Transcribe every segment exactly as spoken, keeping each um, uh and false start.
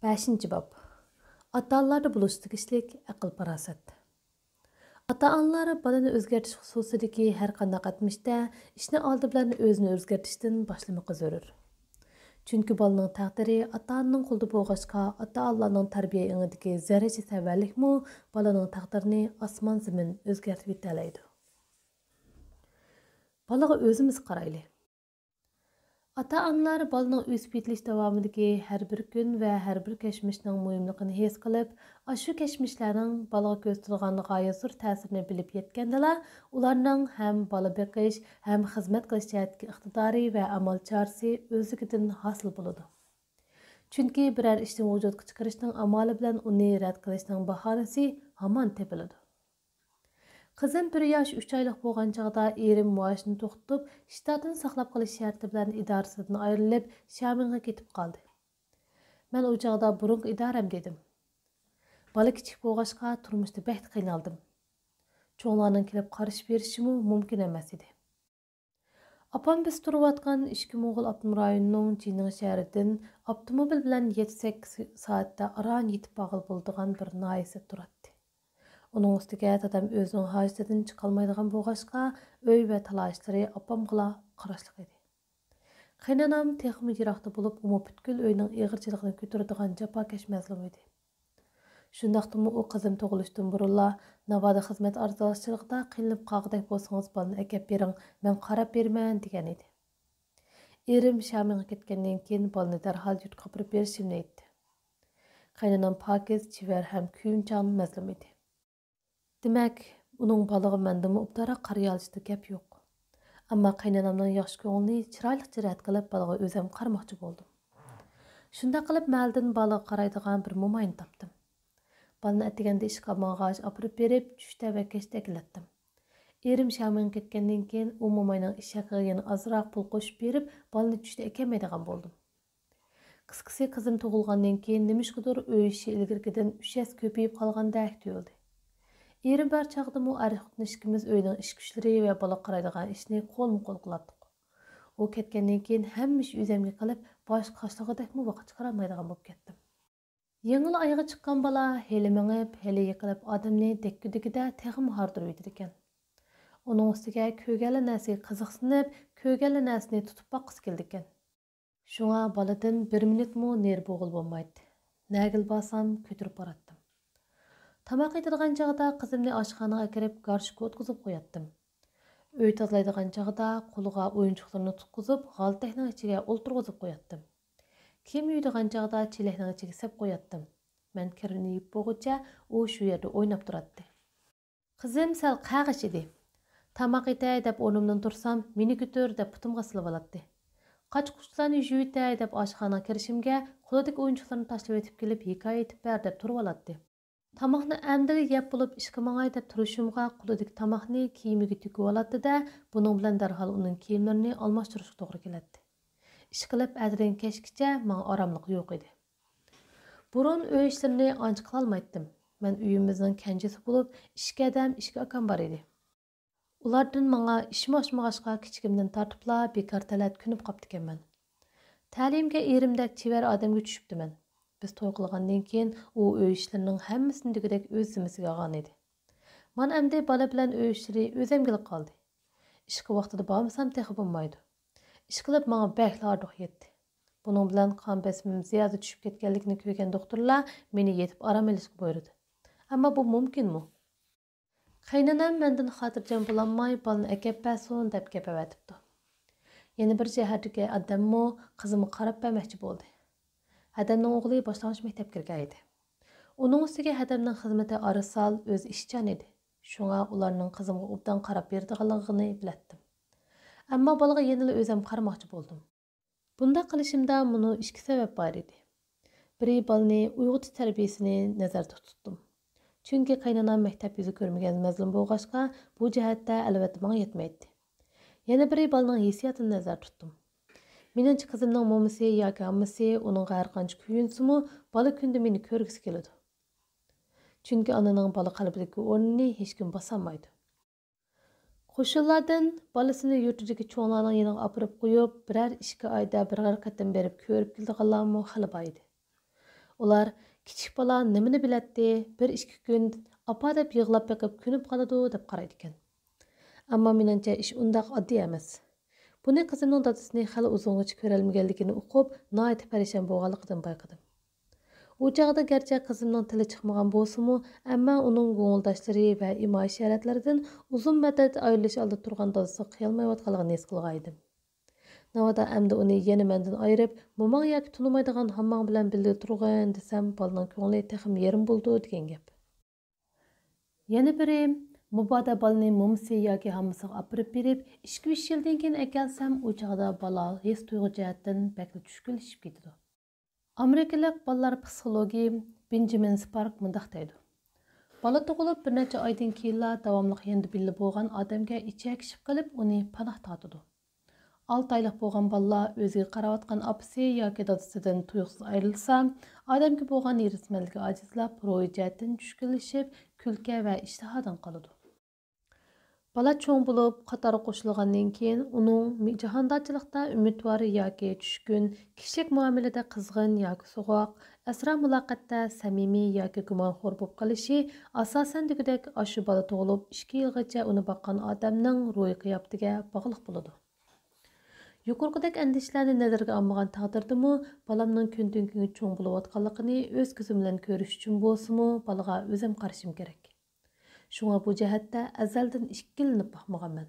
بەشىنچى باب. ئاتا-ئانىلاردا بولۇشقا تېگىشلىك ئەقىل-پاراسەت. ئاتا-ئانىلار بالىنى ئۆزگەرتىش خۇسۇسىدىكى ھەر قانداق ئەتمىشتە ئىشنى ئالدى بىلەن ئۆزىنى ئۆزگەرتىشتىن باشلىمىقى زۆرۈر. چۈنكى بالىنىڭ تەقدىرى ئاتا-ئانىنىڭ قولىدا بولغاچقا، ئاتا-ئانىلارنىڭ تەربىيە ئېڭىدىكى زەررىچە سەۋەنلىكمۇ بالىنىڭ تەقدىرىنى ئاسمان-زېمىن ئۆزگەرتىۋېتەلەيدۇ. بالىغا ئۆزىمىز قارايلى. ئاتا-ئانىلار بالىنىڭ ئۆسۈپ يېتىلىش داۋامىدىكى ھەر بىر كۈن ۋە ھەر بىر كەچمىشنىڭ مۇھىملىقىنى ھېس قىلىپ، ئاشۇ كەچمىشلەرنىڭ بالىغا كۆرسىتىدىغان غايەت زور تەسىرىنى بىلىپ يەتكەندىلا، ئۇلارنىڭ ھەم بالا بېقىش، ھەم خىزمەت قىلىش جەھەتتىكى ئىقتىدارى ۋە ئامال چارىسى ئۆزلۈكىدىن ھاسىل بولىدۇ. چۈنكى بىرەر ئىشنى ۋۇجۇدقا چىقىرىشنىڭ ئامالى بىلەن ئۇنى رەت قىلىشنىڭ باھانىسى ھامان تېپىلىدۇ. قىزىم بىر ياش ئۈچ ئايلىق بولغان چاغدا ئېرىم مائاشىنى توختىتىپ، شتاتىنى ساقلاپ قېلىش شەرتى بىلەن ئىدارىسىدىن ئايرىلىپ، شيامېنغا كېتىپ قالدى. مەن ئۇ چاغدا بۇرۇنقى ئىدارەمدە ئىدىم. بالا كىچىك بولغاچقا، تۇرمۇشتا بەك قىينالدىم. چوڭلارنىڭ كېلىپ قارشى بېرىشىمۇ مۇمكىن ئەمەس ئىدى. ئاپام بىز تۇرۇۋاتقان ئىچكى موڭغۇل ئاپتونوم رايونىنىڭ جىنىڭ شەھىرىدىن ئاپتوموبىل بىلەن يەتتە-سەككىز سائەتتە ئاران يېتىپ بارغىلى بولىدىغان بىر ناھىيەسىدە تۇراتتى. ئۇنىڭ ئۈستىگە دادام ئۆزىنىڭ ھاجىتىدىن چىقالمايدىغان بولغاچقا، ئۆي ۋە تالا ئىشلىرى ئاپامغىلا قاراشلىق ئىدى. قېينانام تېخىمۇ يىراقتا بولۇپ، ئۇمۇ پۈتكۈل ئۆينىڭ ئېغىرچىلىقىنى كۆتۈرىدىغان جاپاكەش مەزلۇم ئىدى. شۇنداقتىمۇ ئۇ قىزىم تۇغۇلۇشتىن بۇرۇنلا، ناۋادا خىزمەت ئارزۇلاشچىلىقىدا قىينىلىپ قالغۇدەك بولسىڭىز، بالىنى ئەكەپ بېرىڭ، مەن قاراپ بېرىمەن، دېگەن ئىدى. ئېرىم شيامېنغا كەتكەندىن كېيىن، بالىنى دەرھال يۇرتقا ئاپىرىپ بېرىشىمنى ئېيتتى. قېينانام پاكىز، چېۋەر ھەم كۆيۈمچان مەزلۇم ئىدى. دېمەك، ئۇنىڭ بالىغا مەندىنمۇ ئوبدانراق قارىيالىشىدا گەپ يوق. ئەمما قېينانامنىڭ ياخشى كۆڭلىنى چىرايلىقچە رەت قىلىپ، بالىغا ئۆزۈم قارىماقچى بولدۇم. شۇنداق قىلىپ، مەھەللىدىن بالىغا قارايدىغان بىر موماينى تاپتىم. بالىنى ئەتىگەندە ئىشقا ئالمىغاچ ئاپىرىپ بېرىپ، چۈشتە ۋە كەچتە ئەكېلەتتىم. ئېرىم شيامېنغا كەتكەندىن كېيىن، ئۇ موماينىڭ ئىش ھەققىگە يەنە ئازراق پۇل قوشۇپ بېرىپ، بالىنى چۈشتە ئەكەلمەيدىغان بولدۇم. قىسقىسى، قىزىم تۇغۇلغاندىن كېيىن نېمىشقىدۇر ئۆي ئىشى ئىلگىرىكىدىن ئۈچ ھەسسە كۆپىيىپ قالغاندەك تۇيۇلدى. ئېرىم بار چاغدىمۇ ئەر-خوتۇن ئىككىمىز ئۆينىڭ ئىش كۈچلىرى ۋە بالا قارايدىغان ئىشنى قولمۇ قول قىلاتتۇق. ئۇ كەتكەندىن كېيىن ھەممە ئىش ئۆزۈمگە قېلىپ، باشقا قاشلىغۇدەكمۇ ۋاقىت چىقىرالمايدىغان بولۇپ كەتتىم. يېڭىلا ئايىغى چىققان بالا ھېلى مېڭىپ، ھېلى يىقىلىپ، ئادەمنى دەككە-دۈككىدە تېخىمۇ ھاردۇرۇۋېتىدىكەن. ئۇنىڭ ئۈستىگە كۆرگەنلا نەرسىگە قىزىقسىنىپ، كۆرگەنلا نەرسىنى تۇتۇپ باققۇسى كېلىدىكەن. شۇڭا بالىدىن بىر مىنۇتمۇ نېرى بولغىلى بولمايتتى. نەگىلا بارسام كۆتۈرۈپ باراتتىم. تاماق ئېتىدىغان چاغدا قىزىمنى ئاشخانىغا ئەكىرىپ گارشكا ئوتقۇزۇپ قوياتتىم. ئۆي تازىلايدىغان چاغدا قولىغا ئويۇنچۇقلىرىنى تۇتقۇزۇپ غالتەكنىڭ ئىچىگە ئولتۇرغۇزۇپ قوياتتىم. كىيىم يۇيىدىغان چاغدا چېلەكنىڭ ئىچىگە سەپ قوياتتىم. مەن كىرىمنى يېپىپ بولغۇچە ئۇ شۇ يەردە ئويناپ تۇراتتى. قىزىم سەل قەغىش ئىدى. تاماق ئېتەي دەپ ئورنۇمدىن تۇرسام، مېنى كۆتۈر دەپ پۇتۇمغا سېلىۋالاتتى. قاچا-قۇچىلارنى يۇيۇۋېتەي دەپ ئاشخانىغا كىرىشىمگە، قولىدىكى ئويۇنچۇقلىرىنى تاشلىۋېتىپ كېلىپ، ھېكايە ئېيتىپ بەر دەپ تۇرۇۋالاتتى. تاماقنى ئەمدىلا يەپ بولۇپ ئىشقا ماڭاي دەپ تۇرۇشۇمغا، قولىدىكى تاماقنى كىيىمىگە تۆكۈۋالاتتى-دە، بۇنىڭ بىلەن دەرھال ئۇنىڭ كىيىملىرىنى ئالماشتۇرۇشقا توغرا كېلەتتى. ئىشقىلىپ، ئەتىدىن كەچكىچە ماڭا ئاراملىق يوق ئىدى. بۇرۇن ئۆي ئىشلىرىنى ئانچە قىلالمايتتىم. مەن ئۆيىمىزنىڭ كەنجىسى بولۇپ، ئىككى ھەدەم، ئىككى ئاكام بار ئىدى. ئۇلاردىن ماڭا ئىشمۇ ئاشمىغاچقا، كىچىكىمدىن تارتىپلا بىكار تەلەت كۆنۈپ قاپتىكەنمەن. تەلىيىمگە ئېرىمدەك چېۋەر ئادەمگە چۈشۈپتىمەن. بىز توي قىلغاندىن كېيىن، ئۇ ئۆي ئىشلىرىنىڭ ھەممىسىنى دېگۈدەك ئۆز زىممىسىگە ئالغان ئىدى. مانا ئەمدى بالا بىلەن ئۆي ئىشلىرى ئۆزەمگىلا قالدى. ئىشقا ۋاقتىدا بارمىسام تېخى بولمايدۇ. ئىشقىلىپ ماڭا بەكلا ھاردۇق يەتتى. بۇنىڭ بىلەن قان بېسىمىم زىيادە چۈشۈپ كەتكەنلىكىنى كۆرگەن دوختۇرلار مېنى يېتىپ ئارام ئېلىشقا بۇيرۇدى. ئەمما بۇ مۇمكىنمۇ؟ قېينانام مەندىن خاتىرجەم بولالماي، بالىنى ئەكەپ بەرسۇن دەپ گەپ ئەۋەتىپتۇ. يەنە بىر شەھەردىكى ھەدەممۇ قىزىمغا قاراپ بەرمەكچى بولدى. ھەدەمنىڭ ئوغلى باشلانغۇچ مەكتەپكە كىرگەن ئىدى. ئۇنىڭ ئۈستىگە ھەدەمنىڭ خىزمىتى ئارىسال، ئۆزى ئىشچان ئىدى. شۇڭا ئۇلارنىڭ قىزىمغا ئوبدان قاراپ بېرىدىغانلىقىنى بىلەتتىم. ئەمما بالىغا يەنىلا ئۆزۈم قارىماقچى بولدۇم. بۇنداق قىلىشىمدا مۇنۇ ئىككى سەۋەب بار ئىدى. بىرى، بالىنى ئويغىتىش تەربىيەسىنى نەزەردە تۇتتۇم. چۈنكى قېينانام مەكتەپ يۈزى كۆرمىگەن مەزلۇم بولغاچقا، بۇ جەھەتتە ئەلۋەتتە ماڭا يەتمەيتتى. يەنە بىرى، بالىنىڭ ھېسسىياتىنى نەزەردە تۇتتۇم. مېنىڭچە، قىزىمنىڭ مومىسى ياكى ھاممىسى ئۇنىڭغا ھەرقانچە كۆيۈنسىمۇ، بالا كۈندە مېنى كۆرگۈسى كېلىدۇ. چۈنكى ئانىنىڭ بالا قەلبىدىكى ئورنىنى ھېچكىم باسالمايدۇ. قوشنىلاردىن بالىسىنى يۇرتىدىكى چوڭلارنىڭ يېنىغا ئاپىرىپ قويۇپ، بىرەر ئىككى ئايدا بىرەر قېتىم بېرىپ كۆرۈپ كېلىدىغانلارمۇ خېلى بار ئىدى. ئۇلار كىچىك بالا نېمىنى بىلەتتى، بىر ئىككى كۈن ئاپا دەپ يىغلاپ بېقىپ كۆنۈپ قالىدۇ دەپ قارايدىكەن. ئەمما مېنىڭچە ئىش ئۇنداق ئاددىي ئەمەس. بۇنى قىزىمنىڭ دادىسىنى خېلى ئۇزۇنغىچە كۆرەلمىگەنلىكىنى ئۇقۇپ، ناھايىتى پەرىشان بولغانلىقىدىن بايقىدىم. ئۇ چاغدا گەرچە قىزىمنىڭ تىلى چىقمىغان بولسىمۇ، ئەمما ئۇنىڭ گۇڭۇلداشلىرى ۋە ئىما ئىشارەتلىرىدىن ئۇزۇن مۇددەت ئايرىلىش ئالدىدا تۇرغان دادىسىغا قىيالمايۋاتقانلىقىنى ھېس قىلغانىدىم. ناۋادا ئەمدى ئۇنى يەنە مەندىن ئايرىپ، موماڭ ياكى تونۇمايدىغان ھامماڭ بىلەن بىللە تۇرغىن دېسەم، بالىنىڭ كۆڭلى تېخىمۇ يېرىم بولىدۇ دېگەن گەپ. يەنە بىرى، مۇبادا بالىنى مومىسى ياكى ھاممىسىغا ئاپىرىپ بېرىپ، ئىككى-ئۈچ يىلدىن كېيىن ئەكەلسەم، ئۇ چاغدا بالا ھېس تۇيغۇ جەھەتتىن بەكلا چۈشكۈنلىشىپ كېتىدۇ. ئامېرىكىلىق بالىلار پسىخولوگى بېنجامىن سپارك مۇنداق دەيدۇ: بالا تۇغۇلۇپ بىر نەچچە ئايدىن كېيىنلا داۋاملىق يېنىدا بىللە بولغان ئادەمگە ئېچەكلىشىپ قېلىپ، ئۇنى پاناھ تارتىدۇ. ئالتە ئايلىق بولغان بالىلار ئۆزىگە قاراۋاتقان ئاپىسى ياكى دادىسىدىن تۇيۇقسىز ئايرىلسا، ئادەمگە بولغان ھېرىسمەنلىكى ئاجىزلاپ، روھىي جەھەتتىن چۈشكۈنلىشىپ، كۈلكە ۋە ئىشتىھادىن قالىدۇ. بالا چوڭ بولۇپ، قاتارغا قوشۇلغاندىن كېيىن، ئۇنىڭ مى-، جاھاندارچىلىقتا ئۈمىدۋار ياكى چۈشكۈن، كىشىلىك مۇئامىلىدە قىزغىن ياكى سوغۇق، ئەسرا مۇلاقاتتا سەمىمىي ياكى گۇمانخور بولۇپ قېلىشى، ئاساسەن دېگۈدەك، ئاشۇ بالا تۇغۇلۇپ ئىككى يىلغىچە ئۇنى باققان ئادەمنىڭ روھىي قىياپىتىگە باغلىق بولىدۇ. يۇقىرىقىدەك ئەندىشىلەرنى نەزەرگە ئالمىغان تەقدىردىمۇ، بالامنىڭ كۈندىن-كۈنگە چوڭ بولۇۋاتقانلىقىنى ئۆز كۆزۈم بىلەن كۆرۈش ئۈچۈن بولسىمۇ، بالىغا ئۆزۈم قارىشىم كېرەك. شۇڭا بۇ جەھەتتە ئەزەلدىن ئىككىلىنىپ باقمىغانمەن.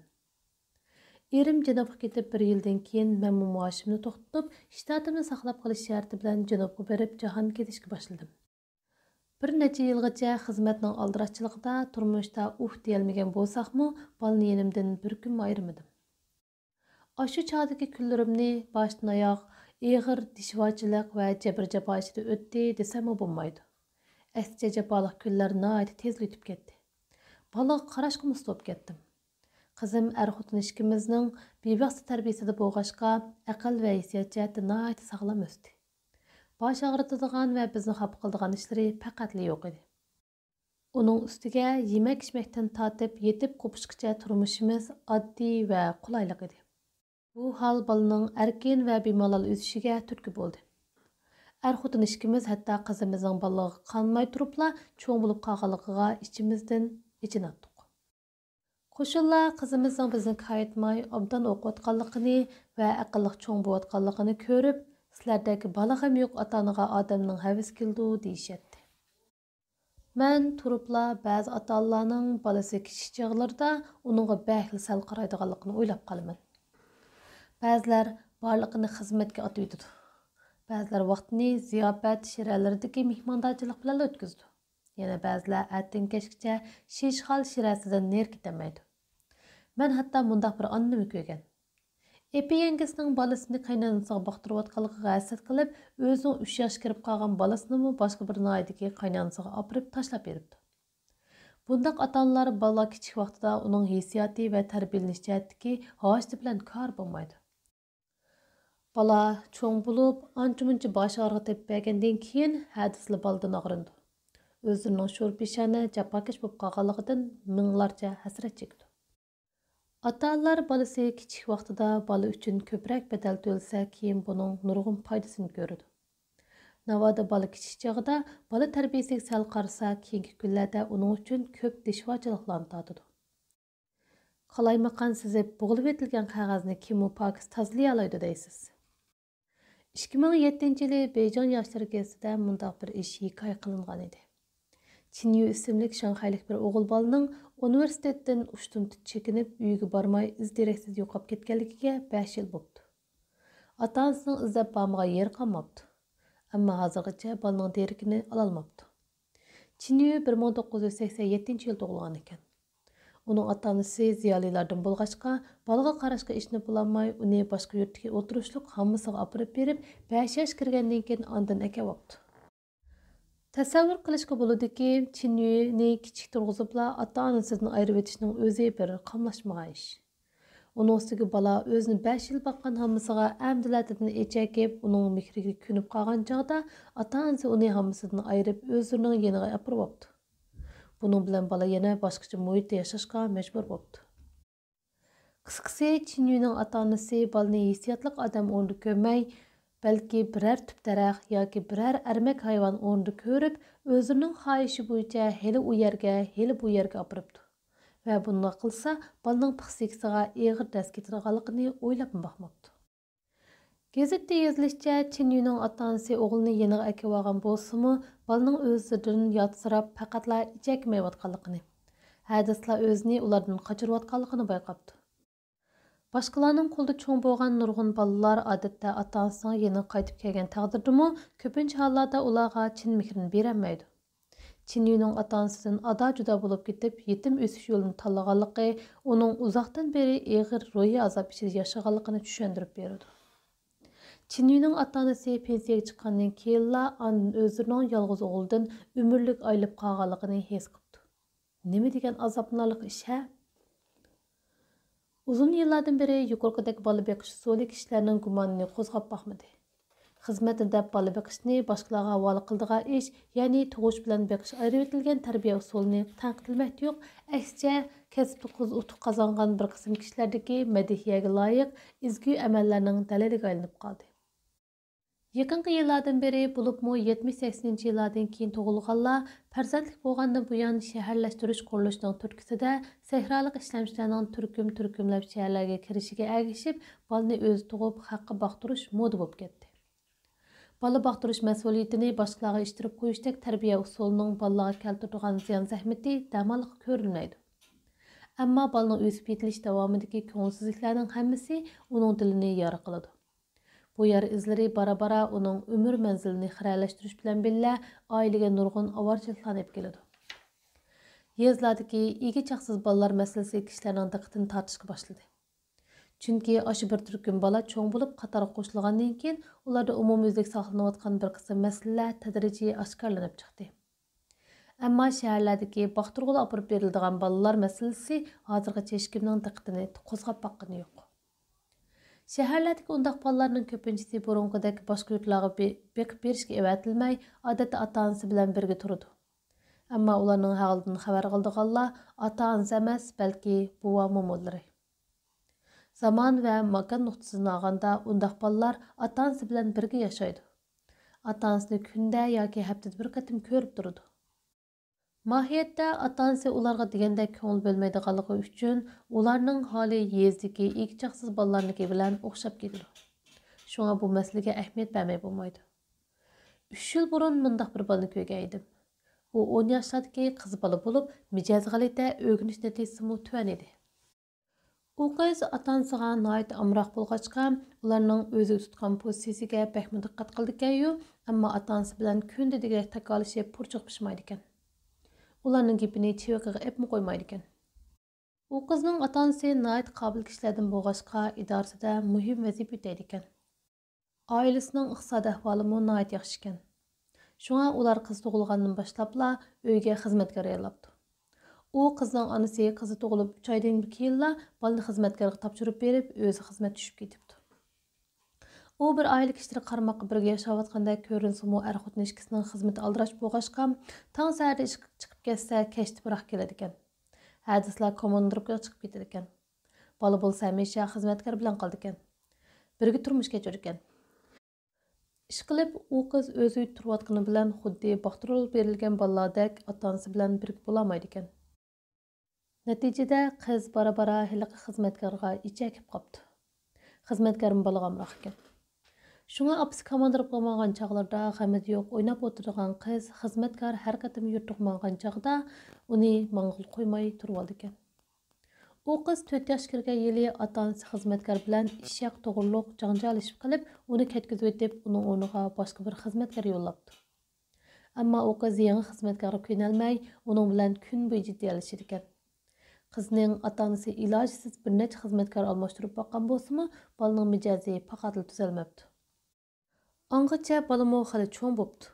ئېرىم جەنۇبقا كېتىپ بىر يىلدىن كېيىن، مەنمۇ مائاشىمنى توختىتىپ، شتاتىمنى ساقلاپ قېلىش شەرتى بىلەن جەنۇبقا بېرىپ جاھان كېزىشكە باشلىدىم. بىر نەچچە يىلغىچە خىزمەتنىڭ ئالدىراشچىلىقىدا تۇرمۇشتا ئۇھ دېيەلمىگەن بولساقمۇ، بالىنى يېنىمدىن بىر كۈنمۇ ئايرىمىدىم. ئاشۇ چاغدىكى كۈنلىرىمنى باشتىن ئاياغ ئېغىر دىشۋارچىلىق ۋە جەبىر-جاپا ئىچىدە ئۆتتى دېسەممۇ بولمايدۇ. ئەكسىچە، جاپالىق كۈنلەر ناھايىتى تېزلا ئۆتۈپ كەتتى. بالىغا قاراشقا مۇستۇ بولۇپ كەتتىم. قىزىم ئەر-خوتۇن ئىككىمىزنىڭ بىۋاسىتە تەربىيىسىدە بولغاچقا، ئەقىل ۋە ھېسسىيات جەھەتتە ناھايىتى ساغلام ئۆستى. باش ئاغرىتىدىغان ۋە بىزنى خاپا قىلىدىغان ئىشلىرى پەقەتلا يوق ئىدى. ئۇنىڭ ئۈستىگە يېمەك-ئىچمەكتىن تارتىپ يېتىپ قوپۇشقىچە تۇرمۇشىمىز ئاددىي ۋە قولايلىق ئىدى. بۇ ھال بالىنىڭ ئەركىن ۋە بىمالال ئۆسۈشىگە تۈرتكە بولدى. ئەر-خوتۇن ئىككىمىز ھەتتا قىزىمىزنىڭ بالىلىقىغا قانماي تۇرۇپلا چوڭ بولۇپ قالغانلىقىغا ئىچىمىزدىن ئېچىناتتۇق. قوشۇنلار قىزىمىزنىڭ بىزنى كايىتماي ئوبدان ئوقۇۋاتقانلىقىنى ۋە ئەقىللىق چوڭ بولۇۋاتقانلىقىنى كۆرۈپ، «سىلەردەك بالىغىمۇ يوق ئاتا-ئانىغا ئادەمنىڭ ھەۋىسى كېلىدۇ» دېيىشەتتى. مەن تۇرۇپلا بەزى ئاتا-ئانىلارنىڭ بالىسى كىچىك چاغلىرىدا ئۇنىڭغا بەكلا سەل قارايدىغانلىقىنى ئويلاپ قالىمەن. بەزىلەر بارلىقىنى خىزمەتكە ئاتىۋېتىدۇ. بەزىلەر ۋاقتىنى زىياپەت، شىرەلىرىدىكى مېھماندارچىلىق بىلەن ئۆتكۈزىدۇ. يەنە بەزىلەر ئەتىدىن كەچكىچە شىشخال شىرەسىدىن نېرى كېتەلمەيدۇ. مەن ھەتتا مۇنداق بىر ئانىنىمۇ كۆرگەن. ئېپى يەڭگىسىنىڭ بالىسىنى قاينانىسىغا باقتۇرۇۋاتقانلىقىغا ھەسەت قىلىپ، ئۆزىنىڭ ئۈچ ياشقا كىرىپ قالغان بالىسىنىمۇ باشقا بىر ناھىيەدىكى قاينانىسىغا ئاپىرىپ تاشلاپ بېرىپتۇ. بۇنداق ئاتا-ئانىلار بالا كىچىك ۋاقتىدا ئۇنىڭ ھېسسىياتى ۋە تەربىيەلىنىش جەھەتتىكى ھاجىتى بىلەن كارى بولمايدۇ. بالا چوڭ بولۇپ، ئانچە-مۇنچە باش ئاغرىقى تېپىپ بەرگەندىن كېيىن، ھە دېسىلا بالىدىن ئاغرىنىدۇ. ئۆزلىرىنىڭ شور-پېشانە، جاپاكەش بولۇپ قالغانلىقىدىن مىڭلارچە ھەسرەت چېكىدۇ. ئاتا-ئانىلار بالىسى كىچىك ۋاقتىدا بالا ئۈچۈن كۆپرەك بەدەل تۆلىسە، كېيىن بۇنىڭ نۇرغۇن پايدىسىنى كۆرىدۇ. ناۋادا بالا كىچىك چېغىدا بالا تەربىيەسىگە سەل قارىسا، كېيىنكى كۈنلەردە ئۇنىڭ ئۈچۈن كۆپ دىشۋارچىلىقلارنى تارتىدۇ. قالايمىقان سىزىپ بوغۇلۇۋېتىلگەن قەغەزنى كىممۇ پاكىز تازىلىيالايدۇ دەيسىز؟ ئىككى مىڭ يەتتىنچى يىلى بېيجىڭ ياشلىرى گېزىتىدە مۇنداق بىر ئىش ھېكايە قىلىنغان ئىدى. چىن يۈ ئىسىملىك شاڭخەيلىك بىر ئوغۇل بالىنىڭ ئۇنىۋېرسىتېتتىن ئۇشتۇمتۇت چېكىنىپ، ئۆيىگە بارماي، ئىز-دېرەكسىز يوقاپ كەتكەنلىكىگە بەش يىل بوپتۇ. ئاتا-ئانىسىنىڭ ئىزدەپ بارمىغان يېرى قالماپتۇ. ئەمما ھازىرغىچە بالىنىڭ دېرىكىنى ئالالماپتۇ. چىن يۈ بىر مىڭ توققۇز يۈز سەكسەن يەتتىنچى يىل تۇغۇلغان ئىكەن. ئۇنىڭ ئاتا-ئانىسى زىيالىيلاردىن بولغاچقا، بالىغا قاراشقا ئېچىنىپ بولالماي، ئۇنى باشقا يۇرتتىكى ئولتۇرۇشلۇق ھاممىسىغا ئاپىرىپ بېرىپ، بەش ياش كىرگەندىن كېيىن ئاندىن ئەكەۋاپتۇ. تەسەۋۋۇر قىلىشقا بولىدۇكى، چىن يۈنى كىچىك تۇرغۇزۇپلا ئاتا-ئانىسىدىن ئايرىۋېتىشنىڭ ئۆزى بىر قاملاشمىغان ئىش. ئۇنىڭ ئۈستىگە بالا ئۆزىنى بەش يىل باققان ھاممىسىغا ئەمدىلەتىدىن ئېچەكىپ، ئۇنىڭ مېھرىگە كۆنۈپ قالغان چاغدا، ئاتا-ئانىسى ئۇنى ھاممىسىدىن ئايرىپ، ئۆزلىرىنىڭ يېنىغا ئاپىرىۋاپتۇ. بۇنىڭ بىلەن بالا يەنە باشقىچە مۇھىتتا ياشاشقا مەجبۇر بوپتۇ. قىسقىسى، چىن يۈنىڭ ئاتا-ئانىسى بالىنى ھېسسىياتلىق ئادەم ئورنىدا كۆرمەي، بەلكى بىرەر تۈپ دەرەخ ياكى بىرەر ئەرمەك ھايۋان ئورنىدا كۆرۈپ، ئۆزلىرىنىڭ خاھىشى بويىچە ھېلى ئۇ يەرگە، ھېلى بۇ يەرگە ئاپىرىپتۇ ۋە بۇنداق قىلسا، بالىنىڭ پىسخىكىسىغا ئېغىر دەرس كېتىدىغانلىقىنى ئويلاپمۇ باقماپتۇ. گېزىتتە يېزىلىشىچە، چىن يۈنىڭ ئاتا-ئانىسى ئوغلىنى يېنىغا ئەكىۋالغان بولسىمۇ، بالىنىڭ ئۆزلىرىدىن ياتسىراپ، پەقەتلا ئىچەكىمەيۋاتقانلىقىنى، ھە دېسىلا ئۆزىنى ئۇلاردىن قاچۇرۇۋاتقانلىقىنى بايقاپتۇ. باشقىلارنىڭ قولىدا چوڭ بولغان نۇرغۇن بالىلار ئادەتتە ئاتا-ئانىسىنىڭ يېنىغا قايتىپ كەلگەن تەقدىردىمۇ، كۆپىنچە ھاللاردا ئۇلارغا چىن مېھرىنى بېرەلمەيدۇ. چىن يۈنىڭ ئاتا-ئانىسىدىن ئادا-جۇدا بولۇپ كېتىپ، يېتىم ئۆسۈش يولىنى تاللىغانلىقى ئۇنىڭ ئۇزاقتىن بېرى ئېغىر روھىي ئازاب ئىچىدە ياشىغانلىقىنى چۈشەندۈرۈپ بېرىدۇ. چىن يۈنىڭ ئاتا-ئانىسى پېنسىيەگە چىققاندىن كېيىنلا ئاندىن ئۆزلىرىنىڭ يالغۇز ئوغلىدىن ئۆمۈرلۈك ئايرىلىپ قالغانلىقىنى ھېس قىپتۇ. نېمە دېگەن ئازابلىنارلىق ئىش ھە؟ ئۇزۇن يىللاردىن بېرى يۇقىرىقىدەك بالا بېقىش ئۇسۇلى كىشىلەرنىڭ گۇمانىنى قوزغاپ باقمىدى. خىزمەتنى دەپ بالا بېقىشنى باشقىلارغا ھاۋالە قىلىدىغان ئىش، يەنى تۇغۇش بىلەن بېقىش ئايرىۋېتىلگەن تەربىيە ئۇسۇلىنى تەنقىدلىمەكتە يوق، ئەكسىچە، كەسىپتە قىز ئۇتۇق قازانغان بىر قىسىم كىشىلەردىكى مەدھىيەگە لايىق ئىزگۈ ئەمەللەرنىڭ دەلىلىگە ئايلىنىپ قالدى. يېقىنقى يىللاردىن بېرى، بولۇپمۇ يەتمىش سەكسىنىنچى يىللاردىن كېيىن تۇغۇلغانلار پەرزەنتلىك بولغاندىن بۇيان، شەھەرلەشتۈرۈش قۇرۇلۇشىنىڭ تۈرتكىسىدە سەھرالىق ئىشلەمچىلەرنىڭ تۈركۈم-تۈركۈملەپ شەھەرلەرگە كىرىشىگە ئەگىشىپ، بالىنى ئۆزى تۇغۇپ، خەققە باقتۇرۇش مودا بولۇپ كەتتى. بالا باقتۇرۇش مەسئۇلىيىتىنى باشقىلارغا ئىتتىرىپ قويۇشتەك تەربىيە ئۇسۇلىنىڭ بالىلارغا كەلتۈرىدىغان زىيان-زەھمىتى دەماللىققا كۆرۈنمەيدۇ. ئەمما بالىنىڭ ئۆسۈپ يېتىلىش داۋامىدىكى كۆڭۈلسىزلىكلەرنىڭ ھەممىسى ئۇنىڭ دىلىنى يارا قىلىدۇ. بۇ يارا ئىزلىرى بارا-بارا ئۇنىڭ ئۆمۈر مەنزىلىنى خىرەلەشتۈرۈش بىلەن بىللە، ئائىلىگە نۇرغۇن ئاۋارىچىلىكلارنى ئېلىپ كېلىدۇ. يېزىلاردىكى ئىگە-چاقسىز بالىلار مەسىلىسى كىشىلەرنىڭ دىققىتىنى تارتىشقا باشلىدى. چۈنكى ئاشۇ بىر تۈركۈم بالا چوڭ بولۇپ، قاتارغا قوشۇلغاندىن كېيىن، ئۇلاردا ئومۇميۈزلۈك ساقلىنىۋاتقان بىر قىسىم مەسىلىلەر تەدرىجىي ئاشكارىلىنىپ چىقتى. ئەمما شەھەرلەردىكى باقتۇرغىلى ئاپىرىپ بېرىلىدىغان بالىلار مەسىلىسى ھازىرغىچە ھېچكىمنىڭ دىققىتىنى قوزغاپ باققىنى يوق. شەھەرلەردىكى ئۇنداق بالىلارنىڭ كۆپىنچىسى بۇرۇنقىدەك باشقا يۇرتلارغا بې-، بېقىپ بېرىشكە ئەۋەتىلمەي، ئادەتتە ئاتا-ئانىسى بىلەن بىرگە تۇرىدۇ. ئەمما ئۇلارنىڭ ھالىدىن خەۋەر ئالىدىغانلار ئاتا-ئانىسى ئەمەس، بەلكى بوۋا-مومىلىرى. زامان ۋە ماكان نۇقتىسىدىن ئالغاندا، ئۇنداق بالىلار ئاتا-ئانىسى بىلەن بىرگە ياشايدۇ. ئاتا-ئانىسىنى كۈندە ياكى ھەپتىدە بىر قېتىم كۆرۈپ تۇرىدۇ. ماھىيەتتە ئاتا-ئانىسى ئۇلارغا دېگەندەك كۆڭۈل بۆلمەيدىغانلىقى ئۈچۈن، ئۇلارنىڭ ھالى يېزىدىكى ئىگە-چاقسىز بالىلارنىڭكى بىلەن ئوخشاپ كېتىدۇ. شۇڭا بۇ مەسىلىگە ئەھمىيەت بەرمەي بولمايدۇ. ئۈچ يىل بۇرۇن مۇنداق بىر بالىنى كۆرگەن ئىدىم. ئۇ ئون ياشلاردىكى قىز بالا بولۇپ، مىجەزى غەلىتە، ئۆگىنىش نەتىجىسىمۇ تۆۋەن ئىدى. ئۇ قىز ئاتا-ئانىسىغا ناھايىتى ئامراق بولغاچقا، ئۇلارنىڭ ئۆزىگە تۇتقان پوزىتسىيىسىگە بەكمۇ دىققەت قىلىدىكەنيۇ، ئەمما ئاتا-ئانىسى بىلەن كۈندە دېگۈدەك تاكالىشىپ، پۇرچىقى پىشمايدىكەن. ئۇلارنىڭ گېپىنى چىۋىقىغا ئېپمۇ قويمايدىكەن. ئۇ قىزنىڭ ئاتا-ئانىسى ناھايىتى قابىل كىشىلەردىن بولغاچقا، ئىدارىسىدە مۇھىم ۋەزىپە ئۆتەيدىكەن. ئائىلىسىنىڭ ئىقتىسادىي ئەھۋالىمۇ ناھايىتى ياخشىكەن. شۇڭا ئۇلار قىز تۇغۇلغاندىن باشلاپلا ئۆيگە خىزمەتكار ياللاپتۇ. ئۇ قىزنىڭ ئانىسى قىزى تۇغۇلۇپ ئۈچ ئايدىن كېيىنلا بالىنى خىزمەتكارغا تاپشۇرۇپ بېرىپ، ئۆزى خىزمەتكە چۈشۈپ كېتىپتۇ. ئۇ بىر ئائىلە كىشىلىرى قارىماققا بىرگە ياشاۋاتقاندەك كۆرۈنسىمۇ، ئەر-خوتۇن ئىككىسىنىڭ خىزمىتى ئالدىراش بولغاچقا، تاڭ سەھەردە ئىشقا چىقىپ كەتسە، كەچتە بىراق كېلىدىكەن. ھە دېسىلا كوماندىروپكىغا چىقىپ كېتىدىكەن. بالا بولسا ھەمىشە خىزمەتكار بىلەن قالىدىكەن. بىرگە تۇرمۇش كەچۈرىدىكەن. ئىشقىلىپ، ئۇ قىز ئۆز ئۆيدە تۇرۇۋاتقىنى بىلەن خۇددى باقتۇرۇلۇپ بېرىلگەن بالىلاردەك ئاتا-ئانىسى بىلەن بىرگە بولالمايدىكەن. نەتىجىدە، قىز بارا-بارا ھېلىقى خىزمەتكارغا ئىچەكىپ قاپتۇ. خىزمەتكارمۇ بالىغا ئامراق ئىكەن. شۇڭا ئاپىسى كوماندىروپكىغا ماڭغان چاغلىرىدا غېمىدە يوق ئويناپ ئولتۇرىدىغان قىز خىزمەتكار ھەر قېتىم يۇرتىغا ماڭغان چاغدا ئۇنى ماڭغىلى قويماي تۇرۇۋالىدىكەن. ئۇ قىز تۆت ياشقا كىرگەن يىلى ئاتا-ئانىسى خىزمەتكار بىلەن ئىش ھەققى توغرۇلۇق جاڭجالىشىپ قېلىپ، ئۇنى كەتكۈزۈۋېتىپ، ئۇنىڭ ئورنىغا باشقا بىر خىزمەتكار يوللاپتۇ. ئەمما ئۇ قىز يېڭى خىزمەتكارغا كۆنەلمەي، ئۇنىڭ بىلەن كۈن بويى جىددىيلىشىدىكەن. قىزنىڭ ئاتا-ئانىسى ئىلاجسىز بىر نەچچە خىزمەتكار ئالماشتۇرۇپ باققان بولسىمۇ، بالىنىڭ مىجەزى پاقاتىلا تۈزەلمەپتۇ. ئاڭغىچە بالىمۇ خېلى چوڭ بوپتۇ.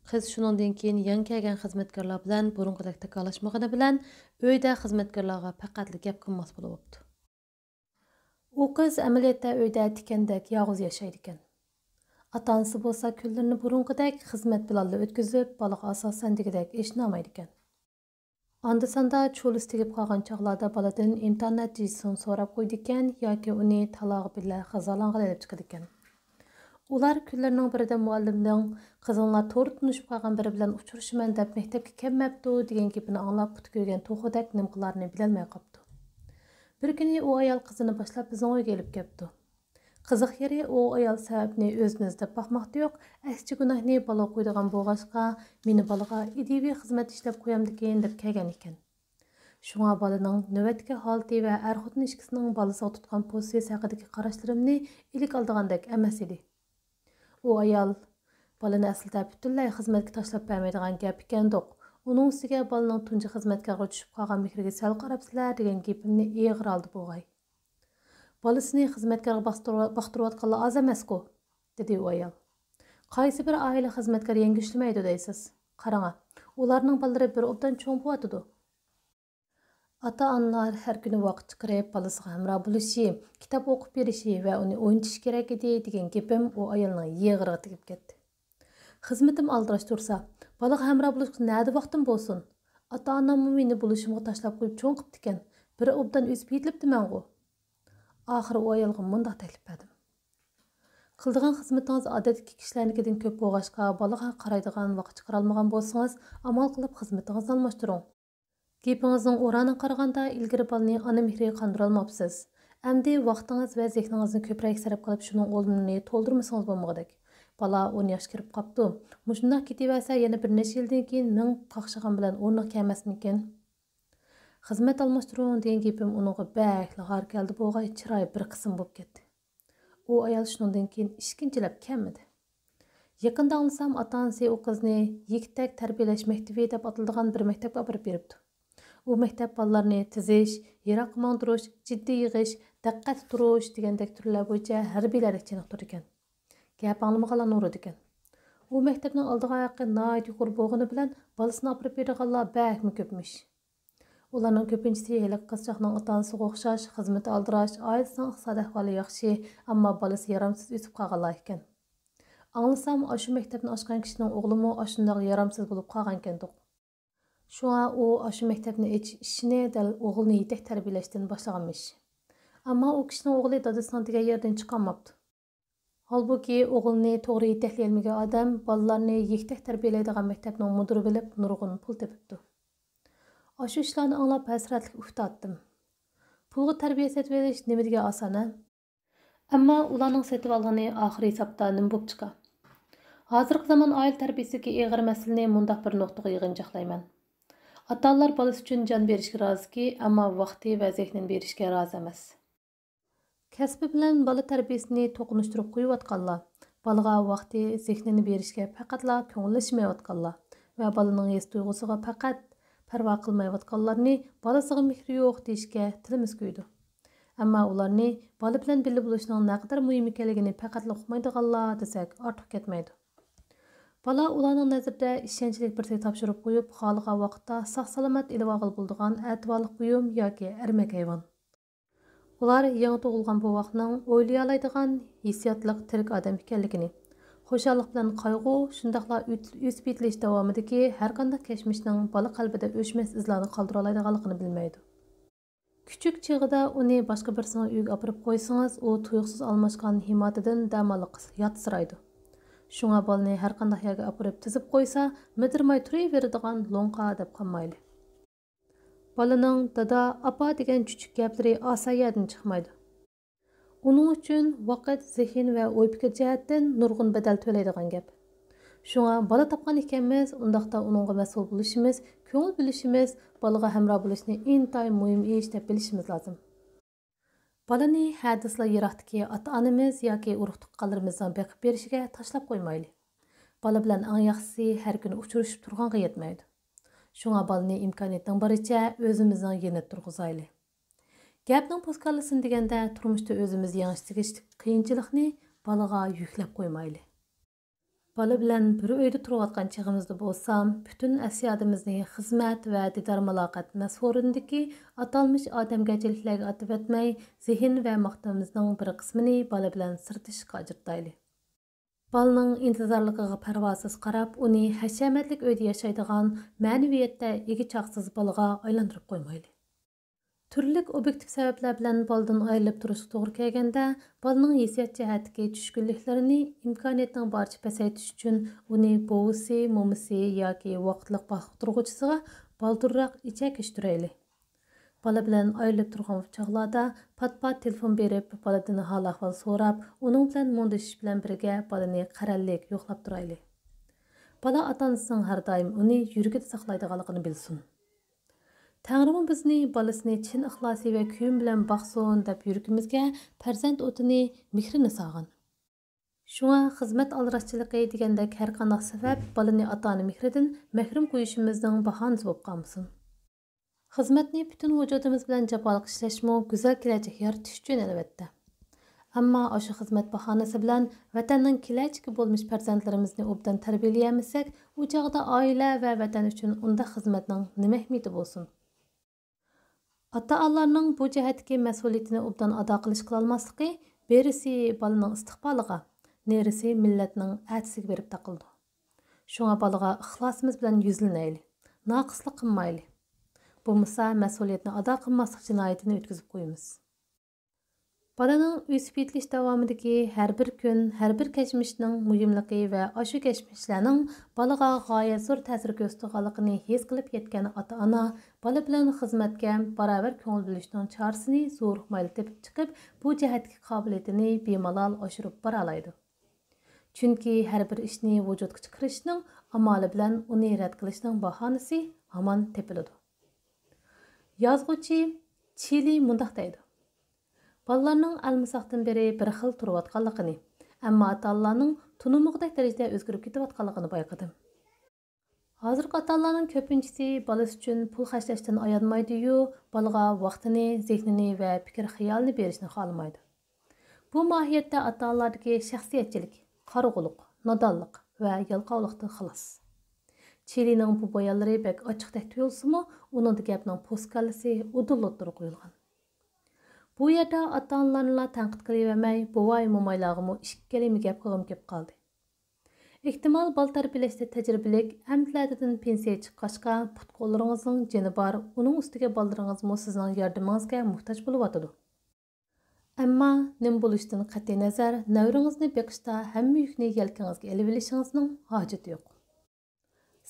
قىز شۇنىڭدىن كېيىن يېڭى كەلگەن خىزمەتكارلار بىلەن بۇرۇنقىدەك تاكالاشمىغىنى بىلەن، ئۆيدە خىزمەتكارلارغا پەقەتلا گەپ قىلماس بولۇپتۇ. ئۇ قىز ئەمەلىيەتتە ئۆيدە تىكەندەك يالغۇز ياشايدىكەن. ئاتا-ئانىسى بولسا كۈنلىرىنى بۇرۇنقىدەك خىزمەت بىلەنلا ئۆتكۈزۈپ، بالىغا ئاساسەن دېگۈدەك ئىشىنالمايدىكەن. ئاندا-ساندا چولىسى تېگىپ قالغان چاغلاردا بالىدىن ئىمتىھان نەتىجىسىنى سوراپ قويىدىكەن ياكى ئۇنى تالاغا بىللە غىزالانغىلى ئېلىپ چىقىدىكەن. ئۇلار كۈنلەرنىڭ بىرىدە مۇئەللىمنىڭ «قىزىڭلار توردا تونۇشۇپ قالغان بىرى بىلەن ئۇچرىشىمەن دەپ مەكتەپكە كەلمەپتۇ» دېگەن گېپىنى ئاڭلاپ، پۇتى كۆيگەن توخۇدەك نېمە قىلارىنى بىلەلمەي قاپتۇ. بىر كۈنى ئۇ ئايال قىزىنى باشلاپ بىزنىڭ ئۆيگە ئېلىپ كەپتۇ. قىزىق يېرى، ئۇ ئايال سەۋەبنى ئۆزىنى ئىزدەپ باقماقتا يوق، ئەكسىچە گۇناھنى بالىغا قويىدىغان بولغاچقا، مېنى بالىغا ئىدىيىۋى خىزمەت ئىشلەپ قويامدىكىن دەپ كەلگەن ئىكەن. شۇڭا بالىنىڭ نۆۋەتتىكى ھالىتى ۋە ئەر-خوتۇن ئىككىسىنىڭ بالىسىغا تۇتقان پوزىتسىيىسى ھەققىدىكى قاراشلىرىمنى ئىلىك ئالىدىغاندەك ئەمەس ئىدى. ئۇ ئايال، «بالىنى ئەسلىدە پۈتۈنلەي خىزمەتكە تاشلاپ بەرمەيدىغان گەپ ئىكەندۇق. ئۇنىڭ ئۈستىگە بالىنىڭ تۇنجى خىزمەتكارغا چۈشۈپ قالغان مېھرىگە سەل قاراپسىلەر» دېگەن گېپىمنى ئېغىر ئالدى بوغاي. «بالىسىنى خىزمەتكارغا باستۇرۇ-، باقتۇرۇۋاتقانلار ئاز ئەمەسكۇ؟» دېدى ئۇ ئايال. «قايسى بىر ئائىلە خىزمەتكار يەڭگە ئىشلىمەيدۇ دەيسىز؟ قاراڭا، ئۇلارنىڭ بالىلىرى بىر ئوبدان چوڭ بوۋاتىدۇ.» «ئاتا-ئانىلار ھەر كۈنى ۋاقىت چىقىرىپ بالىسىغا ھەمراھ بولۇشى، كىتاب ئوقۇپ بېرىشى ۋە ئۇنى ئوينىتىشى كېرەك ئىدى» دېگەن گېپىم ئۇ ئايالنىڭ يىغىرىغا تېگىپ كەتتى. «خىزمىتىم ئالدىراش تۇرسا، بالىغا ھەمراھ بولۇشقا نەدە ۋاقتىم بولسۇن؟ ئاتا-ئاناممۇ مېنى بولۇشۇمغا تاشلاپ قويۇپ چوڭ قىپتىكەن. بىر ئوبدان ئۆسۈپ يېتىلىپتىمەنغۇ.» ئاخىرى ئۇ ئايالغا مۇنداق تەكلىپ بەردىم: «قىلىدىغان خىزمىتىڭىز ئادەتتىكى كىشىلەرنىڭكىدىن كۆپ بولغاچقا، بالىغا قارايدىغان ۋاقىت چىقىرالمىغان بولسىڭىز، ئامال قىلىپ خىزمىتىڭىزنى ئالماشتۇرۇڭ. گېپىڭىزنىڭ ئورانىغا قارىغاندا، ئىلگىرى بالىنى ئانا مېھرىگە قاندۇرالماپسىز. ئەمدى ۋاقتىڭىز ۋە زېھنىڭىزنى كۆپرەك سەرپ قىلىپ، شۇنىڭ ئورنىنى تولدۇرمىسىڭىز بولمىغۇدەك. بالا ئون ياشقا كىرىپ قاپتۇ. مۇشۇنداق كېتىۋەرسە، يەنە بىر نەچچە يىلدىن كېيىن مىڭ قاقشىغان بىلەن ئورنىغا كەلمەسمىكىن؟» «خىزمەت ئالماشتۇرۇڭ» دېگەن گېپىم ئۇنىڭغا بەكلا ھار كەلدى بوغاي، چىرايى بىر قىسىم بولۇپ كەتتى. ئۇ ئايال شۇنىڭدىن كېيىن ئىككىنچىلەپ كەلمىدى. يېقىندا ئاڭلىسام، ئاتا-ئانىسى ئۇ قىزنى يېگىتەك تەربىيەلەش مەكتىپى دەپ ئاتىلىدىغان بىر مەكتەپكە ئاپىرىپ بېرىپتۇ. ئۇ مەكتەپ بالىلارنى تىزىش، يىراققا ماڭدۇرۇش، جىددىي يىغىش، دىققەتتە تۇرۇش دېگەندەك تۈرلەر بويىچە ھەربىيلەردەك چېنىقتۇرىدىكەن. گەپ ئاڭلىمىغانلارنى ئۇرىدىكەن. ئۇ مەكتەپنىڭ ئالىدىغان ھەققى ناھايىتى يۇقىرى بولغىنى بىلەن، بالىسىنى ئاپىرىپ بېرىدىغانلار بەكمۇ كۆپمىش. ئۇلارنىڭ كۆپىنچىسى ھېلىقى قىزچاقنىڭ ئاتا-ئانىسىغا ئوخشاش، خىزمىتى ئالدىراش، ئائىلىسىنىڭ ئىقتىسادىي ئەھۋالى ياخشى، ئەمما بالىسى يارامسىز ئۆسۈپ قالغانلار ئىكەن. ئاڭلىسام، ئاشۇ مەكتەپنى ئاچقان كىشىنىڭ ئوغلىمۇ ئاشۇنداق يارامسىز بولۇپ قالغانىكەندۇق. شۇڭا ئۇ ئاشۇ مەكتەپنى ئېچىش ئىشىنى دەل ئوغلىنى يېتەك تەربىيەلەشتىن باشلىغانمىش. ئەمما ئۇ كىشىنىڭ ئوغلى دادىسىنىڭ دېگەن يېرىدىن چىقالماپتۇ. ھالبۇكى، ئوغلىنى توغرا يېتەكلىيەلمىگەن ئادەم بالىلارنى يېكتەك تەربىيەلەيدىغان مەكتەپنىڭ مۇدىرى بىلىپ، نۇرغۇن پۇل تېپىپتۇ. ئاشۇ ئىشلارنى ئاڭلاپ، ھەسرەتلىك ئۇھ تارتتىم. پۇلغا تەربىيە سېتىۋېلىش نېمىدېگەن ئاسان، ھە؟ ئەمما ئۇلارنىڭ سېتىۋالغىنى ئاخىر ھېسابتا نېمە بوپتىكا؟ ھازىرقى زامان ئائىلە تەربىيەسىدىكى ئېغىر مەسىلىنى مۇنداق بىر نۇقتىغا يىغىنچاقلايمەن. ئاتا-ئانىلار بالىسى ئۈچۈن جان بېرىشكە رازىكى، ئەمما ۋاقتى ۋە زېھنىنى بېرىشكە رازى ئەمەس. كەسپى بىلەن بالا تەربىيەسىنى توقۇنۇشتۇرۇپ قويۇۋاتقانلار، بالىغا ۋاقتى، زېھنىنى بېرىشكە پەقەتلا كۆڭۈللەشمەيۋاتقانلار ۋە بالىنىڭ ھېس تۇيغۇسىغا پەقەت پەرۋا قىلمايۋاتقانلارنى بالىسىغا مېھرى يوق دېيىشكە تىلىمىز كۆيىدۇ. ئەمما ئۇلارنى بالا بىلەن بىللە بولۇشنىڭ نەقەدەر مۇھىم ئىكەنلىكىنى پەقەتلا ئۇقمايدىغانلار دېسەك ئارتۇق كەتمەيدۇ. بالا ئۇلارنىڭ نەزىرىدە ئىشەنچلىك بىرسىگە تاپشۇرۇپ قويۇپ، خالىغان ۋاقىتتا ساق-سالامەت ئېلىۋالغىلى بولىدىغان ئەتىۋارلىق بۇيۇم ياكى ئەرمەك ھايۋان. ئۇلار يېڭى تۇغۇلغان بوۋاقنىڭ ئويلىيالايدىغان ھېسسىياتلىق تىرىك ئادەم ئىكەنلىكىنى، خۇشاللىق بىلەن قايغۇ، شۇنداقلا ئۆت-، ئۆسۈپ يېتىلىش داۋامىدىكى ھەرقانداق كەچمىشنىڭ بالا قەلبىدە ئۆچمەس ئىزلارنى قالدۇرالايدىغانلىقىنى بىلمەيدۇ. كۈچۈك چېغىدا ئۇنى باشقا بىرسىنىڭ ئۆيىگە ئاپىرىپ قويسىڭىز، ئۇ تۇيۇقسىز ئالماشقان ھىماتىدىن دەماللىق ياتسىرايدۇ. شۇڭا بالىنى ھەرقانداق يەرگە ئاپىرىپ تىزىپ قويسا، مىدىرماي تۇرۇۋېرىدىغان لوڭقا دەپ قالمايلى. بالىنىڭ دادا، ئاپا دېگەن چۈچۈك گەپلىرى ئاسان يەردىن چىقمايدۇ. ئۇنىڭ ئۈچۈن ۋاقىت، زېھىن ۋە ئوي-پىكىر جەھەتتىن نۇرغۇن بەدەل تۆلەيدىغان گەپ. شۇڭا بالا تاپقان ئىكەنمىز، ئۇنداقتا ئۇنىڭغا مەسئۇل بولۇشىمىز، كۆڭۈل بۆلۈشىمىز، بالىغا ھەمراھ بولۇشنى ئىنتايىن مۇھىم ئىش دەپ بىلىشىمىز لازىم. بالىنى ھەدىسىلا يىراقتىكى ئاتا-ئانىمىز ياكى ئۇرۇق-تۇغقانلىرىمىزنىڭ بېقىپ بېرىشىگە تاشلاپ قويمايلى. بالا بىلەن ئەڭ ياخشىسى ھەر كۈنى ئۇچرىشىپ تۇرغانغا يەتمەيدۇ. شۇڭا بالىنى ئىمكانىيەتنىڭ بارىچە ئۆزىمىزنىڭ يېنىدا تۇرغۇزايلى. گەپنىڭ پوسكالىسىنى دېگەندە، تۇرمۇشتا ئۆزىمىز يېڭىشكە تېگىشلىك قىيىنچىلىقنى بالىغا يۈكلەپ قويمايلى. بالا بىلەن بىر ئۆيدە تۇرۇۋاتقان چېغىمىزدا بولسام، پۈتۈن ئەس-يادىمىزنى خىزمەت ۋە دىدار-مۇلاقات مەس ھورۇنىدىكى ئاتالمىش ئادەمگەرچىلىكلەرگە ئاتىۋەتمەي، زېھىن ۋە ماختىمىزنىڭ بىر قىسمىنى بالا بىلەن سىردىشىشقا ئاجرىتايلى. بالىنىڭ ئىنتىزارلىقىغا پەرۋاسىز قاراپ، ئۇنى ھەشەمەتلىك ئۆيدە ياشايدىغان، مەنىۋىيەتتە ئىگە-چاقىسىز بالىغا ئايلاندۇرۇپ قويمايلى. تۈرلۈك ئوبيېكتىپ سەۋەبلەر بىلەن بالىدىن ئايرىلىپ تۇرۇشقا توغرا كەلگەندە، بالىنىڭ ھېسسىيات جەھەتتىكى چۈشكۈنلۈكلىرىنى ئىمكانىيەتنىڭ بارىچە پەسەيتىش ئۈچۈن ئۇنى بوۋىسى، مومىسى ياكى ۋاقىتلىق باقتۇرغۇچىسىغا بالدۇرراق ئىچەكىچتۈرەيلى. بالا بىلەن ئايرىلىپ تۇرغان چاغلاردا پات-پات تېلېفون بېرىپ، بالىدىن ھال-ئەھۋال سوراپ، ئۇنىڭ بىلەن مۇڭدىشىش بىلەن بىرگە بالىنى قەرەللىك يوقلاپ تۇرايلى. بالا ئاتا-ئانىسىنىڭ ھەر دائىم ئۇنى يۈرىكىدە ساقلايدىغانلىقىنى بىلسۇن. تەڭرىمۇ بىزنى بالىسىنى چىن ئىخلاسى ۋە كۆيۈمى بىلەن باقسۇن دەپ يۈرىكىمىزگە پەرزەنت ئوتىنى، مېھرىنى سالغان. شۇڭا خىزمەت ئالدىراشچىلىقى دېگەندەك ھەرقانداق سەۋەب بالىنى ئاتا-ئانا مېھرىدىن مەھرۇم قويۇشىمىزنىڭ باھانىسى بولۇپ قالمىسۇن. خىزمەتنى پۈتۈن ۋۇجۇدىمىز بىلەن جاپالىق ئىشلەشمۇ گۈزەل كېلەچەك يارىتىش ئۈچۈن، ئەلۋەتتە. ئەمما ئاشۇ خىزمەت باھانىسى بىلەن ۋەتەننىڭ كېلەچىكى بولمىش پەرزەنتلىرىمىزنى ئوبدان تەربىيەلىيەلمىسەك، ئۇ چاغدا ئائىلە ۋە ۋەتەن ئۈچۈن ئۇنداق خىزمەتنىڭ نېمە ئەھمىيىتى بولسۇن؟ ئاتا-ئانىلارنىڭ بۇ جەھەتتىكى مەسئۇلىيىتىنى ئوبدان ئادا قىلىش قىلالماسلىقى بىرسى بالىنىڭ ئىستىقبالىغا، نېرىسى مىللەتنىڭ ئەتىسىگە بېرىپ تاقىلىدۇ. شۇڭا بالىغا ئىخلاسىمىز بىلەن يۈزلىنەيلى، ناقىسلىق قىلمايلى. بولمىسا مەسئۇلىيەتنى ئادا قىلماسلىق جىنايىتىنى ئۆتكۈزۈپ قويىمىز. بالىنىڭ ئۆسۈپ يېتىلىش داۋامىدىكى ھەر بىر كۈن، ھەر بىر كەچمىشنىڭ مۇھىملىقى ۋە ئاشۇ كەچمىشلەرنىڭ بالىغا غايەت زور تەسىر كۆرسىتىدىغانلىقىنى ھېس قىلىپ يەتكەن ئاتا-ئانا بالا بىلەن خىزمەتكە باراۋەر كۆڭۈل بۆلۈشنىڭ چارىسىنى زورۇقمايلا تېپىپ چىقىپ، بۇ جەھەتتىكى قابىلىيىتىنى بىمالال ئاشۇرۇپ بارالايدۇ. چۈنكى ھەر بىر ئىشنى ۋۇجۇدقا چىقىرىشنىڭ ئامالى بىلەن ئۇنى رەت قىلىشنىڭ باھانىسى ھامان تېپىلىدۇ. يازغۇچى چىلى مۇنداق دەيدۇ: بالىلارنىڭ ئەلمىساقتىن بېرى بىر خىل تۇرۇۋاتقانلىقىنى، ئەمما ئاتا-ئانىلارنىڭ تونۇمىغۇدەك دەرىجىدە ئۆزگىرىپ كېتىۋاتقانلىقىنى بايقىدىم. ھازىرقى ئاتا-ئانىلارنىڭ كۆپىنچىسى بالىسى ئۈچۈن پۇل خەجلەشتىن ئايانمايدۇ-يۇ، بالىغا ۋاقتىنى، زېھنىنى ۋە پىكىر-خىيالىنى بېرىشنى خالىمايدۇ. بۇ ماھىيەتتە ئاتا-ئانىلاردىكى شەخسىيەتچىلىك، قارىغۇلۇق، نادانلىق ۋە يالقاۋلىقتىن خالاس. چىلىنىڭ بۇ بايانلىرى بەك ئاچچىقتەك تۇيۇلسىمۇ، ئۇنىڭدا گەپنىڭ پوست كاللىسى ئۇدۇللا ئوتتۇرىغا قويۇلغان. بۇ يەردە ئاتا-ئانىلارنىلا تەنقىد قىلىۋەرمەي، بوۋاي-مومايلارغىمۇ ئىككى كەلىمە گەپ قىلغۇم كېلىپ قالدى. ئېھتىمال، بالا تەربىيەلەشتە تەجرىبىلىك، ئەمدىلەردىن پېنسىيەگە چىققاچقا پۇت-قوللىرىڭىزنىڭ جېنى بار، ئۇنىڭ ئۈستىگە بالىلىرىڭىزمۇ سىزنىڭ ياردىمىڭىزگە موھتاج بولۇۋاتىدۇ. ئەمما نېمە بولۇشىدىن قەتئىينەزەر، نەۋرىڭىزنى بېقىشتا ھەممە يۈكنى يەلكىڭىزگە ئېلىۋېلىشىڭىزنىڭ ھاجىتى يوق.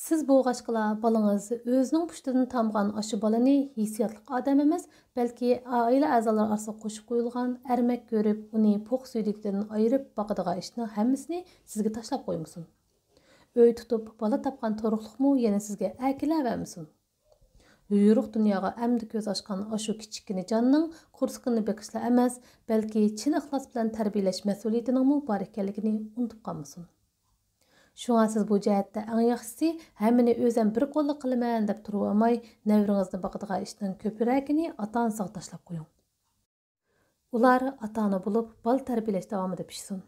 سىز بولغاچقىلا بالىڭىز ئۆزىنىڭ پۇشتىدىن تامغان ئاشۇ بالىنى ھېسسىياتلىق ئادەم ئەمەس، بەلكى ئائىلە ئەزالىرى ئارىسىغا قوشۇپ قويۇلغان ئەرمەك كۆرۈپ، ئۇنى پوق سۈيدۈكىدىن ئايرىپ باقىدىغان ئىشنىڭ ھەممىسىنى سىزگە تاشلاپ قويمىسۇن. ئۆي تۇتۇپ، بالا تاپقان تۇرۇقلۇقمۇ يەنە سىزگە ئەكېلىۋەرمىسۇن. يورۇق دۇنياغا ئەمدى كۆز ئاچقان ئاشۇ كىچىككىنە جاننىڭ قورسىقىنى بېقىشلا ئەمەس، بەلكى چىن ئىخلاس بىلەن تەربىيەلەش مەسئۇلىيىتىنىڭمۇ بار ئىكەنلىكىنى ئۇنتۇپ قالمىسۇن. شۇڭا سىز بۇ جەھەتتە ئەڭ ياخشىسى، ھەممىنى ئۆزۈم بىر قوللۇق قىلىمەن دەپ تۇرۇۋالماي، نەۋرىڭىزنى باقىدىغان ئىشنىڭ كۆپرەكىنى ئاتا-ئانىسىغا تاشلاپ قويۇڭ. ئۇلار ئاتا-ئانا بولۇپ، بالا تەربىيەلەش داۋامىدا پىشسۇن.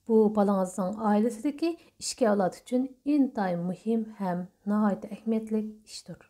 بۇ بالىڭىزنىڭ ئائىلىسىدىكى ئىككى ئەۋلاد ئۈچۈن ئىنتايىن مۇھىم ھەم ناھايىتى ئەھمىيەتلىك ئىشتۇر.